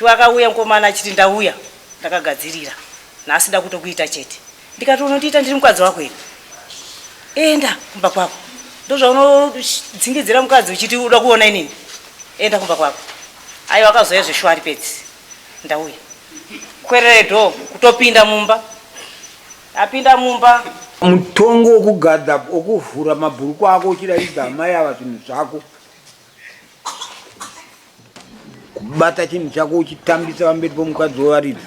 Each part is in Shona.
Shuwa akauya mukomana achiti ndauya ndakagadzirira nhasi ndakutokuita chete. Ndikati unondiita ndiri mukadzi wako here? Enda kumba kwako. Ndozvaunodzingidzira mukadzi uchiti uda kuona inini. Enda kumba kwako. Aiwa akazouya zveshuwa ari pedzi. Ndauya. Kwerere door kutopinda mumba. Apinda mumba. Mutongo wekugadha wekuvhura mabhurukwa ako uchiratidza amai ava zvinhu zvako. Kubata chinhu chako uchitambisa pamberi pomukadzi wevaridzi.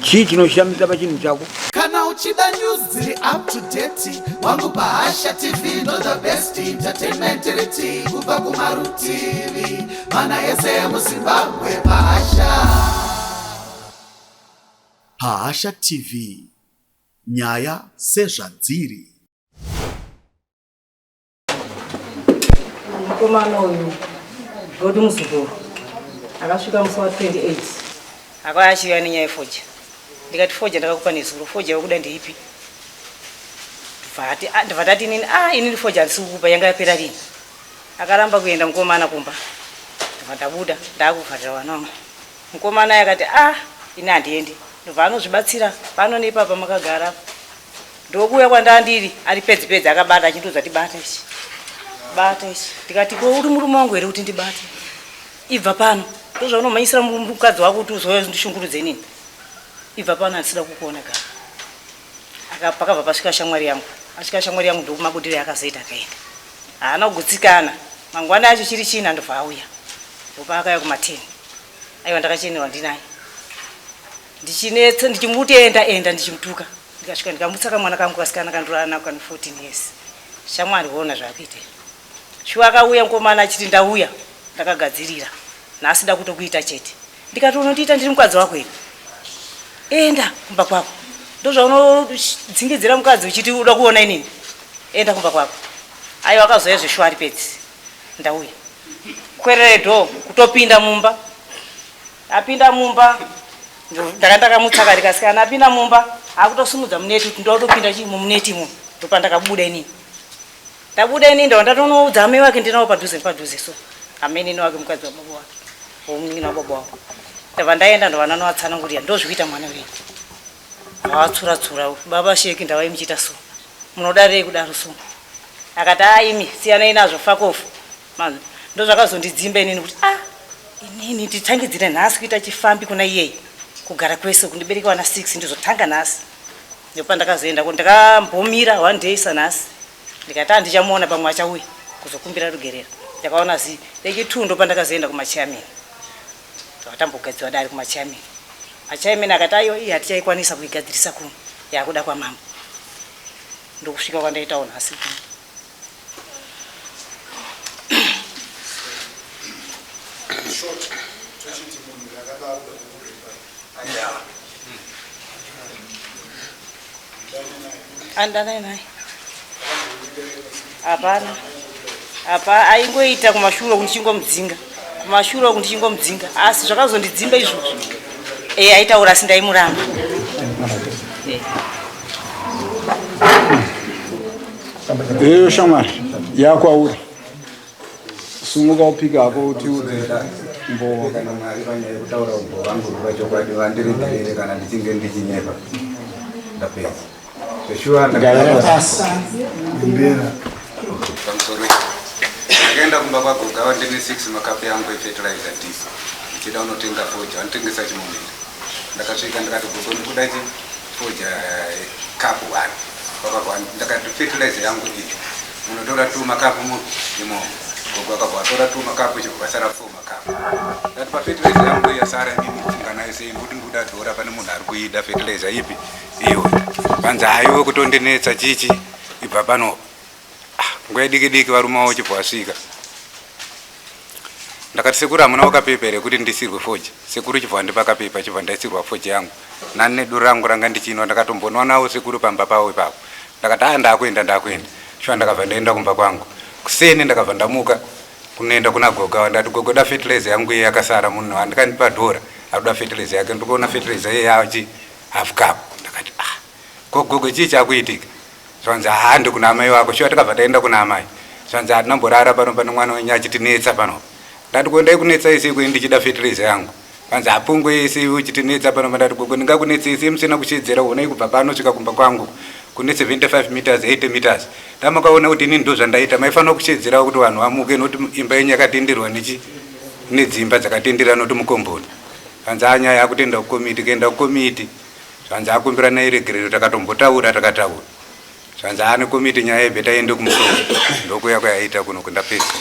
Chii chinoshamisa pachinhu chako? Kana uchida news dziri up to date wangu paHasha TV ndo the best entertainment riti kubva kumarutivi mana ese emuZimbabwe paHasha. PaHasha TV nyaya sezvadziri. Mukomana uyu Godi muzukuru akasvika musi wa 28 akauya achiuya nenyaya yefoja. Ndikati foja ndakakupa nezuro, foja yokuda ndeipi? Ndibva tati inini ah inini foja handisi kukupa yanga yapera rini. Akaramba kuenda mukomana kumba. Ndibva ndabuda ndakuvharira vana vangu. Mukomana akati ah ini handiendi. Ndobva anozvibatsira pano neipapa makagara. Ndokuuya kwandandiri ari pedzi pedzi akabata achindiudza kuti bata ichi. Bata ichi. Ndikati ko uri murume wangu here kuti ndibate? Ibva pano. Ndozvaunomhanyisira mukadzi wako kuti uzouya ndishungurudze inini. Ibva pano handisida kukuona gara. Pakabva pasvika shamwari yangu. Asvika shamwari yangu ndokumabudiro yakazoita akaenda. Haana kugutsikana. Mangwana acho chiri china ndobva auya. Ndopaakauya kuma10. Aiwa ndakachenerwa ndinaye. Ndichinetsa ndichimuti enda enda ndichimutuka. Ndikasvika ndikamutsa kamwana kangu kasikana kandorara nako kane 14 years. Shamwari hona zvaakuita. Shuwa akauya mukomana achiti ndauya ndakagadzirira. Nhasi ndakutokuita chete. Ndikati unondiita ndiri mukadzi wako here? Enda kumba kwako. Ndozvaunodzingidzira mukadzi uchiti uda kuona inini. Enda kumba kwako. Aiwa akazouya zveshuwa ari pedzi. Ndauya. Kwerere door kutopinda mumba. Apinda mumba ndaka ndakamutsa kari kasikana apinda mumba akutosimudza muneti kuti ndotopinda chii mumuneti imomo ndopandakabuda inini. Ndabuda inini ndava ndatonoudza amai wake ndinawo padhuze nepadhuze so amainini wake mukadzi wababa wake womunin'ina wababa wako. Ndabva ndaenda ndova ndanovatsanangurira ndozvikuita mwana wenyu. Vatsura tsura baba sheki ndava imuchiita so munodarei kudaro so akati a imi siyanai nazvo fakofu Man, ndozvakazondidzimba inini kuti ah inini nditangidzire nhasi kuita chifambi kuna iyeyi kugara kwese kundibereka vana 6 ndizotanga nhasi ndopandakazoenda ko ndakambomira one day sanhasi ndikati handichamuona pamwe achauya kuzokumbira rugerero ndakaona zi rechi2 ndopandakazoenda kumachairman ndakatambogadzirwa dare kumachairman machairman akati ayo iyi hatichaikwanisa kuigadzirisa kuno yakuda kwamambo ndokusvika kwandaitawo nhasi kuno Andanai naye hapana apa aingoita kumashure uku ndichingomudzinga kumashure uku ndichingomudzinga asi zvakazondidzimba izvozvo e aitaura asi ndaimuramba Eyo shamwari yakwauri sumuka upike hako utiudze mbowa kana mwari panyaya yekutaura umbo vangu pachokwadi vandiregerere kana ndichinge ndichinyepa ndapedza zveshuwa gara pasi mbera pamusoro ndakaenda kumba kwagoga vandine 6 makapu yangu efetilizer diesel ndichida unotenga foja vanotengesa chimomera Ndakasvika ndikati gogo ndikuda chi foja cup one vakabva ndakati fertilizer yangu iyi munotora two makapu mu imomo gogo akabva atora two makapu chibva pasara four makapu ndati pafertilizer yangu iyi yasara inini funga nayo sei nekuti ndikuda dhora pane munhu ari kuida fertilizer ipi iyoyo panzi haiwe kutondinetsa chichi ibva panopa ah, nguva diki diki varume vavo chibva vasvika Ndakati sekuru hamuna wakapepa here kuti ndisirwe foja. Sekuru chibva wandipa kapepa chibva ndaisirwa foja yangu. Nani nedoro rangu ranga ndichinwa ndakatombonwa nawo sekuru pamba pavo ipapo. Ndakati ah ndakuenda ndakuenda. Shuwa ndakabva ndaenda kumba kwangu. Kuseni ndakabva ndamuka kunoenda kuna gogo ndati gogo da fertilizer yangu iye yakasara munhu andikandipa dhora akuda fertilizer yake ndikuona fertilizer iye yachi half cup ndakati ah ko gogo chii chakuitika Zvanzi hande kuna amai vako shuwa takabva taenda kuna amai. Zvanzi hatina mborara pano pane mwana wenyu achitinetsa pano. Ndati ko ndaikunetsai sei kweni ndichida fertilizer yangu. Panzi apungwe yese iwe uchitinetsa pano pandati gogo ndingakunetsei sei musina kushedzera honai kubva pano svika kumba kwangu kune 75 meters 80 meters damakaona kuti inini ndozvandaita maifanira kushedzerawo kuti vanhu vamuke nokuti imba yenyu yakatenderwa nechi nedzimba dzakatendera nokuti mukomboni zvanzi anyaya yakutoenda kukomiti kuenda kukomiti zvanzi akumbira nairegerero takatombotaura takataura zvanzi ane komiti nyaya yebve taende kumusoro ndokuya kwayaita kuno kundapedza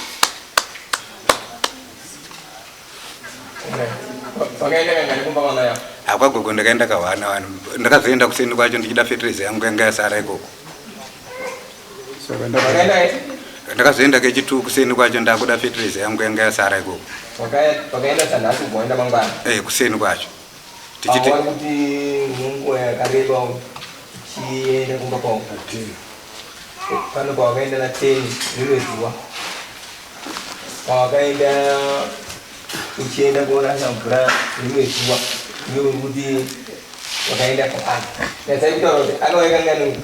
Hakwagogo ndakaenda kahwana vanhu ndakazoenda kuseni kwacho ndichida fertilizer yangu yanga yasara ikoko ndakazoenda kechitu kuseni kwacho ndakuda fertilizer yangu yanga yasara ikoko eh kuseni kwacho tichiti kuti munguva yakareba uchienda kumba kwavo pano pawakaenda na 10 rimwe zuva pawakaenda uchienda kuorasha mvura rimwe zuva iwe uri kuti wakaenda kwakati nyatsai kutaura kuti anouya kangani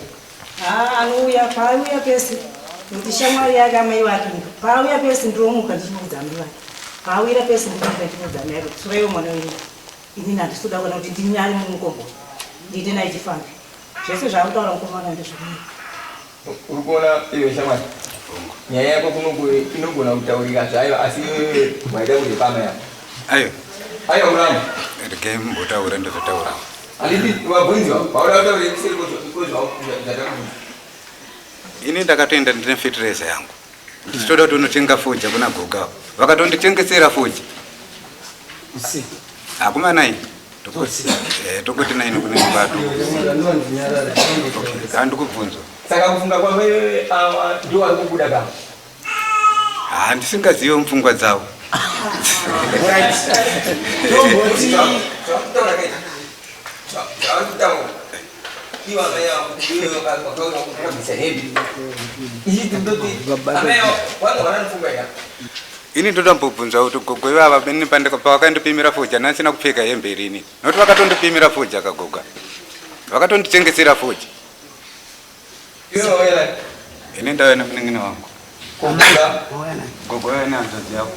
Ah, anouya paauya pese kuti shamwari yake amai vake paauya pese ndinomuka ndichimuudza amai vake paawira pese ndinomuka ndichimuudza amai vake tsuraiwo mwana wenyu inini handisi kuda kuona kuti ndinyari mumukombo ndiite naye chifambi zvese zvaakutaura mukomana ndezvemune Uri kuona iwe shamwari, nyaya yako kuno inogona kutaurika zvayo, asi iwewe waida kurepama yako. Ayo. Ayo uramba. Regai mbotaura ndozotaura. Handiti wabvunzwa, pauda kutaura kuseri kwezvatakabvunza. Ini ndakatoenda ndine fertilizer yangu. Ndichitoda kuti unotenga fodya kuna goga. Vakatonditengesera fodya. Usiku. Hakuma nai. Tokoti naini kune mubato. Handikubvunzwa. Saka kufunga kwako iwewe awa ndiwo ari kubuda ka? Ha ndisingazive mupfungwa dzavo. Tomboti Ini ndoda mbobvunza kuti gogo ivava ini pavakandipimira fodya ndandisina kupfeka hembe rini nokuti vakatondipimira fodya kagoga vakatonditengesera fodya ini ndauya nemunin'ina wangu gogo vaiva nehanzvadzi yavo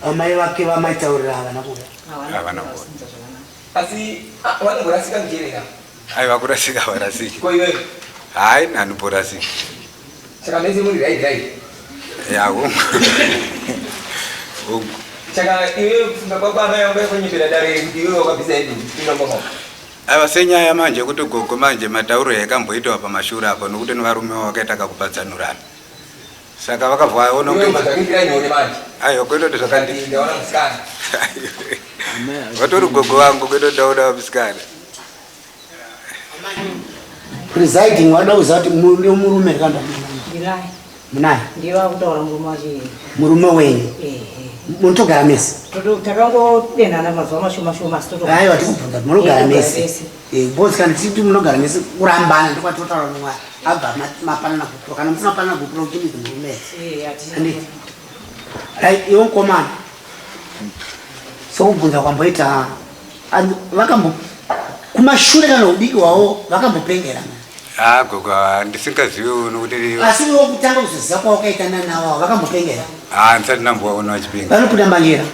amai vake vamaitaurira havana kuuya havana kuuya asi ah, vanomborasika njere aiwa kurasika havarasiki ko iwewe hayi nhandiborasiki saka mese muri right right ya hongu hongu saka iwewe kufunga kwako amai vangu vaikunyepera dare kuti iwewe wakabvisa hembe inomboma aiwa senyaya manje yekuti gogo manje matauro yakamboitawa pamashure apo nokuti nevarume vavo vakaita kakupatsanurana saka vakabva vaona iwewe zvakakuitira nyore manje aiwa kwetoti zvakandi Ndikati ndaona musikana vatori gogo vangu kwetoti ndaona musikana Presiding wada kuziva kuti mune murume kana Ndinaye. munaye Ndiye wakutaura murume wacho iye. murume wenyu Ehe. munotogara mese Takangodenhana mazuva mashoma shoma asi toto. aiwa tikubvunza kuti munogara Eh, togara mese mese. Eh, because kana tichiti munogara mese kurambana ndokwatinotaura mumwe abva mapanana gupuro kana musina kupanana gupuro uchimidzi murume here Eh, hatina. Handiti. Right, iwe mukomana sokubvunza kwamboita vakambo kumashure kana udiki hwavo vakambopengera Ah, gogo ndisingazivi nokuti asi iwe kutanga kuzoziva kwawakaita nanawo vakambopengera ah ndisati ndambovaona vachipinga vanoputa mbanjera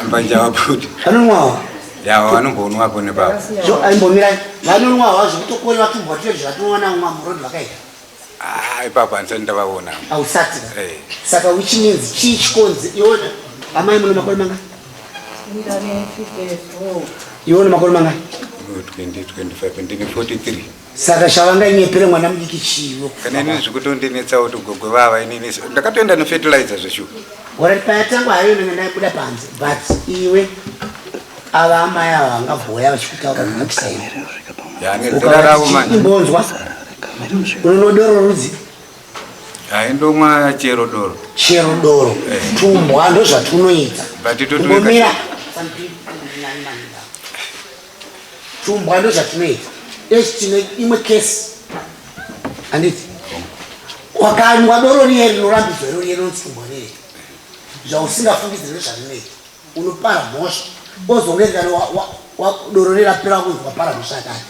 mbanja vaputi vanonwawo ya vanombonwapo nepapo aimbomira vanonwawo zvekutokori vatumbwa tuyo zvatinoona mumwe muroad vakaita Ah, ipapo handisati ndavaona. Hausati. Eh. Saka which means chii chikonzi iwe amai mune makore manga? Ndane 54. Iwe une makore manga? 20, 25, ndine 43. Saka chavanganyepere mwana mudiki chivo. Kana inini zvikutondinetsa kuti gogo vava inini ndakatoenda nefertilizer zveshuwa. Ora payatangwa hayo inenge ndaibuda panze but iwe ava amai ava vangabhoya vachikutaura zvinokusaina. Ya nezera ravo manje. Imbonzwa. Unonwa doro rudzi? Hai ndomwa chero doro. Chero doro. Eh. Tumbwa ndozvatunoita. But itotuweka Kumbomira. Tumbwa ndozvatinoita. Esi tine imwe kesi. Handiti? Wakanwa doro riye rinorambidzwa iro riye rinonzi tumbwa riye. Zvausingafungidziri ndozvarinoita. Unopara mhosva. Ozonge kana doro riye rapera kunzi wapara mhosva yakati.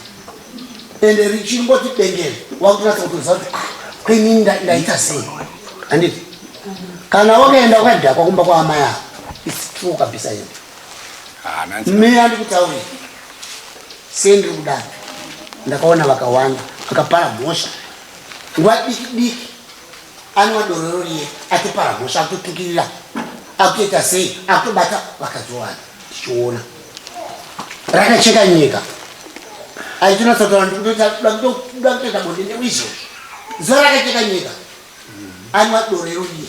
Ende richingoti bengere wakutonatsa kutoziva kuti ah, kwenini ndaita sei. Handiti? Kana wakaenda wakadhakwa kumba kwaamai ava. It's true kabisa iyo. Meya ndikutaurira sendiri kudaro ndakaona vakawanda vakapara mhosva nguva diki diki anwa doro riye atopara mhosva akutotukirira akutoita sei akutobata vakadzi wani tichiona rakacheka nyika aitonatsotaura ndikutoda kutoita bonde neizvozvo zuva rakacheka nyika anwa doro iroriye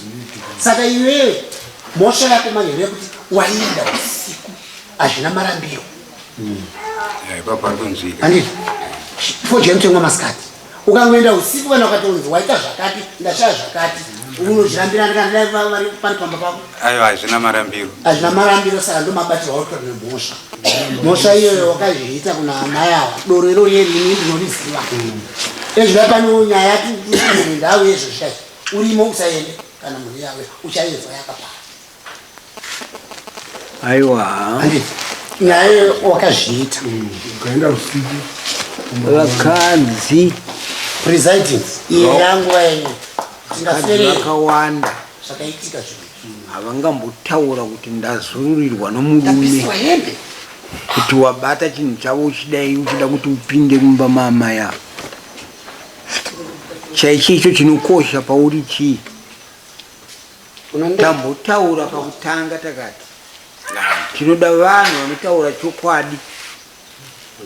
saka iwewe mhosva yako manheru yekuti waenda usiku hazvina marambiro. Handiti fodya inotengwa masikati ukangoenda usiku kana ukatonzi waita zvakati ndashaya zvakati unozvirambira ndikandidai pari pamba pako. Aiwa, hazvina marambiro. Hazvina marambiro, saka ndomabatirwa uri kutori nemhosva. Mhosva iyoyo wakazviita kuna amai ava doro iro riye rini ndinoriziva ezvida pano nyaya ndau yezvo zvishayi urimo usaende kana mhuri yawe uchainzwa yakapara. Aiwa, handiti nyaya iyoyo wakazviita ukaenda usiku. Vakadzi presiding iyo yanguva yenyu vakadzi tingaferere vakawanda zvakaitika zvinhu havangambotaura kuti ndazururirwa nomurume ndapiswa hembe kuti wabata chinhu chavo uchidai uchida kuti upinde mumba maamai avo. Chaicho icho chinokosha pauri chii? Tambotaura pakutanga takati tinoda vanhu vanotaura chokwadi,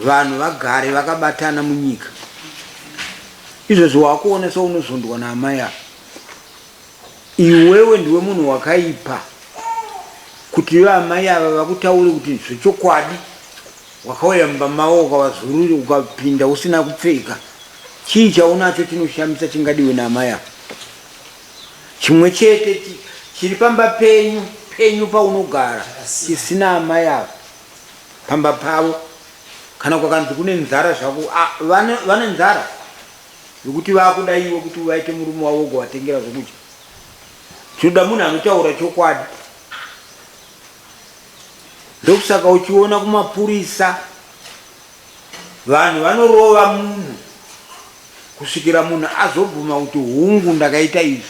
vanhu vagare vakabatana munyika. Izvozvo wakuona seunozondwa naamai ava, iwewe ndiwe munhu wakaipa kuti vaamai ava vakutaure kuti zvechokwadi wakauya mumba mavo ukavazururi ukapinda usina kupfeka. Chii chaunacho chinoshamisa chingadiwe naamai ava? Chimwe chete chiri pamba penyu penyu paunogara chisina amai ava pamba pavo. Kana kwakanzi kune nzara zvako, vane nzara yokuti vakuda iwe kuti uvaite murume wavo ugovatengera zvokudya. Tinoda munhu anotaura chokwadi. Ndokusaka uchiona kumapurisa vanhu vanorova munhu kusvikira munhu azobvuma kuti hungu ndakaita izvi,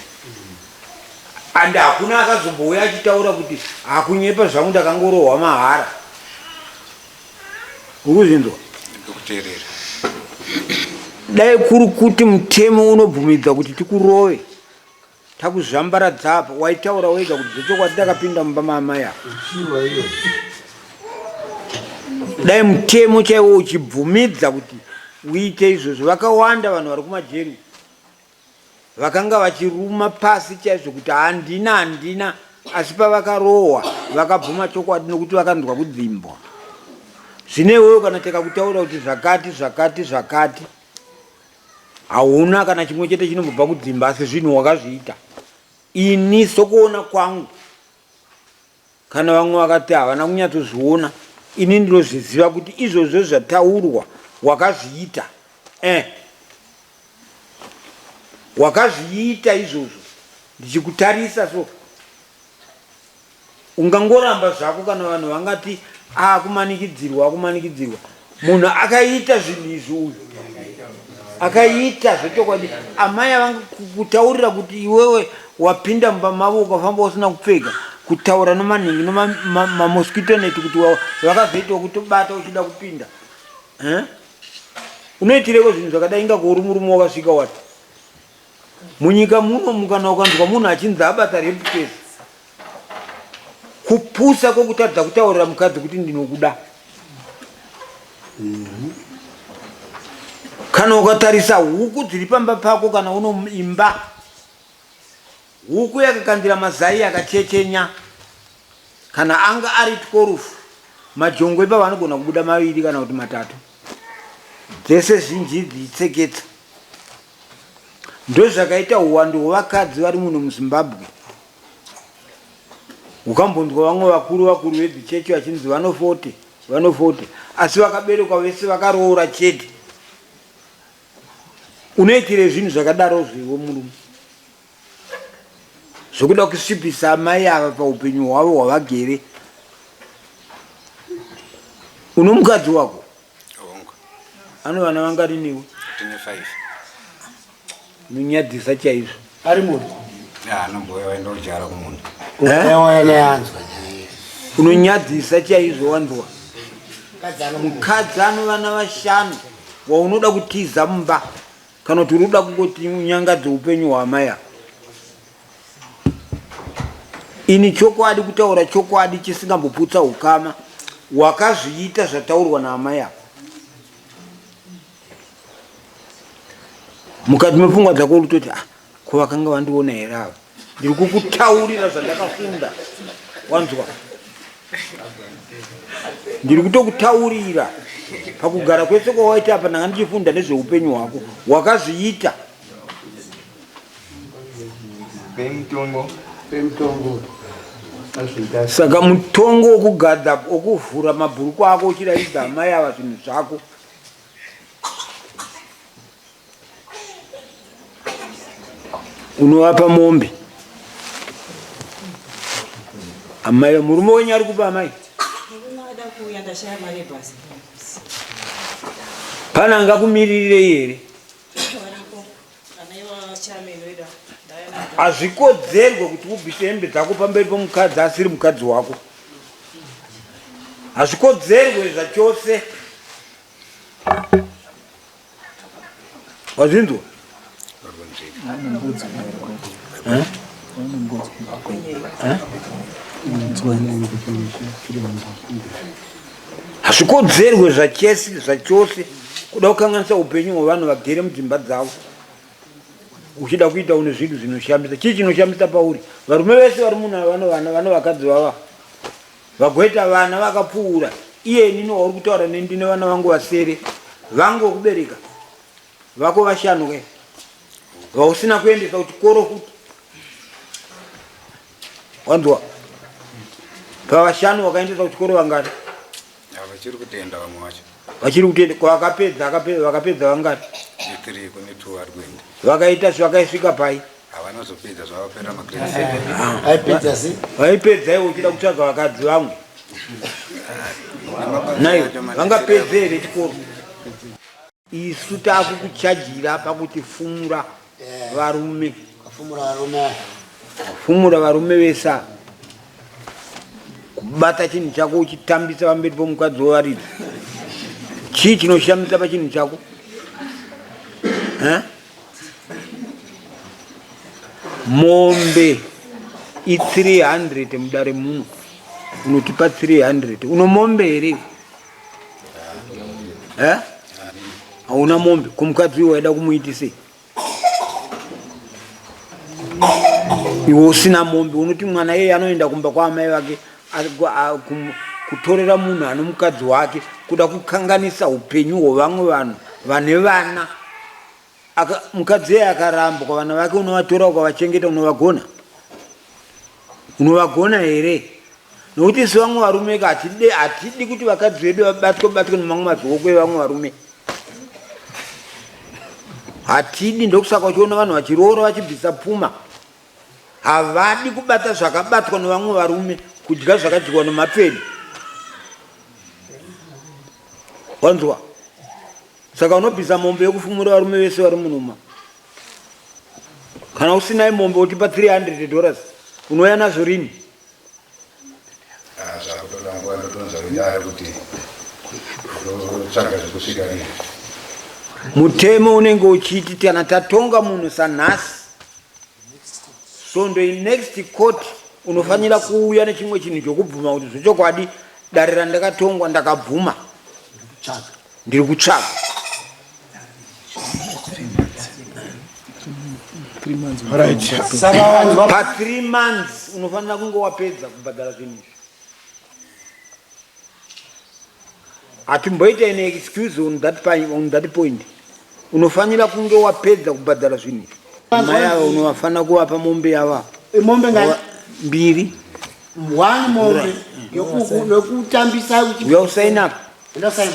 and hakuna akazombouya achitaura kuti hakunyepa zvangu ndakangorohwa mahara. Uri kuzvinzwa? Ndikuteerera. Dai kuri kuti mutemo unobvumidza kuti tikurove takuzvambaradza apa, waitaura wega kuti zvechokwadi takapinda mumba maamai ava. Dai mutemo chaiwo uchibvumidza kuti uite izvozvo, vakawanda vanhu vari kumajeri vakanga vachiruma pasi chaizvo kuti handina handina, asi pavakarohwa vakabvuma chokwadi nokuti vakanzwa kudzimbwa. Zvino iwewe kana tikakutaura kuti zvakati zvakati zvakati, hauna kana chimwe chete chinombobva kudzimba, asi zvinhu wakazviita. Ini sokuona kwangu, kana vamwe vakati havana kunyatsozviona, ini ndinozviziva kuti izvozvo zvataurwa wakazviita. Wakazviita izvozvo ndichikutarisa so ungangoramba zvako kana vanhu vangati akumanikidzirwa akumanikidzirwa. Munhu akaita zvinhu izvi uyu akaita zvechokwadi. Amai avangakutaurira kuti iwewe wapinda mumba mavo ukafamba usina kupfeka, kutaura nomanhingi nomamosquito net kuti vakazoitawo kutobata uchida kupinda. Unoitireko zvinhu zvakadai inga kuuri murume wakasvika wati munyika muno mukana ukanzwa munhu achinzi abata rape case, kupusa kwokutadza kutaurira mukadzi kuti ndinokuda. Kana ukatarisa huku dziri pamba pako, kana unoimba huku yakakandira mazai akachechenya, kana anga ari 12 majongwe ipavo anogona kubuda maviri kana kuti matatu, dzese zhinji dzichitseketsa. Ndozvakaita uwandu hwevakadzi vari muno muZimbabwe. Ukambonzwa vamwe vakuru vakuru vedzichechi vachinzi vano 40 vano 40, asi vakaberekwa vese vakaroora chete. Unoitire zvinhu zvakadaro zvewe murume zvokuda kusvipisa amai ava paupenyu hwavo hwavagere? Uno mukadzi wako ano vana vangani newe? Tine 5. Nonyadzisa chaizvo. Ari munhu Anomboya waenda kudyara kumunda. Neanzwa nyaya. Unonyadzisa chaizvo wanzwa. Mukadzi ano vana vashanu waunoda kutiza mumba kana kuti uri kuda kungoti unyangadze upenyu hwaamai ava. Ini chokwadi kutaura chokwadi chisingamboputsa ukama wakazviita zvataurwa naamai ava. Mukati mepfungwa dzako uri kutoti ah, ko vakanga vandiona here ava? Ndiri kukutaurira zvandakafunda wanzwa. Ndiri kutokutaurira pakugara kwese kwawaita apa ndanga ndichifunda nezveupenyu hwako wakazviita. Saka mutongo wokugadza wokuvhura mabhurukwa ako uchiratidza amai ava zvinhu zvako unovapa mombe amai murume wenyu ari kupa amai pane angakumirirei here Hazvikodzerwe kuti ubvise hembe dzako pamberi pomukadzi asiri mukadzi wako. Hazvikodzerwe zvachose. Wazvinzwa? Eh? Eh? Hazvikodzerwe zvachese zvachose kuda kukanganisa upenyu hwevanhu vagere mudzimba dzavo uchida kuita une zvinhu zvinoshamisa. Chii chinoshamisa pauri? Varume vese vari muno vano vana vano vakadzi vava vagoita vana vakapfuura iye inini wauri kutaura neni ndine vana vangu vasere vangu vokubereka vako vashanu ke vausina kuendesa kuchikoro futi Wanzwa? Pavashanu wakaendesa kuchikoro vangani? Vachiri kutenda vamwe vacho. Vachiri kutenda kwakapedza akapedza vakapedza vangani? Three kune two vari kuenda. Vakaita zvakaisvika pai? Havanozopedza zvavapera magrade 7. Aipedza sei? Vaipedza iwe uchida kutsvaga vakadzi vamwe. Nai vangapedze here chikoro? Isu takukuchajira pakuti fumura varume. Kafumura varume. Fumura varume vese ava. Kubata chinhu chako uchitambisa pamberi pomukadzi wevaridzi. Chii chinoshamisa pachinhu chako? Eh? Mombe i 300 mudare muno. Unotipa 300. Uno mombe here? Eh? Hauna mombe kumukadzi uyu waida kumuitisei? Iwe usina mombe unoti mwana iyeye anoenda kumba kwaamai vake kutorera munhu ane mukadzi wake kuda kukanganisa upenyu hwevamwe vanhu vane vana. Mukadzi iyeye akarambwa vana vake unovatora ukavachengeta unovagona? Unovagona here? Nokuti isu vamwe varume ka hatidi hatidi kuti vakadzi vedu vabatwe batwe nemamwe mazioko evamwe varume. Hatidi, ndokusaka uchiona vanhu vachiroora vachibvisa pfuma. Havadi kubata zvakabatwa nevamwe varume, kudya zvakadyiwa nemapfeni. Wanzwa? Saka unobvisa mombe yekufumura varume vese vari munoma. Kana usina mombe wotipa 300 dollars unouya nazvo rini? Ah, zvakutoda nguva ndotonzwa vedare kuti ndotsvaga zvekusvika rini. Mutemo unenge uchiti kana tatonga munhu sanhasi svondo next court unofanira kuuya nechimwe chinhu chokubvuma kuti zvechokwadi dare randakatongwa ndakabvuma ndiri kutsvaga pa 3 months unofanira kunge wapedza kubhadhara zvinhu izvi hatimboita any excuse on that, on that point unofanira kunge wapedza kubhadhara zvinhu izvi mai ava unovafanira kuvapa mombe yava mombe ngani mbiri one mombe yokutambisa uya usaina usaina.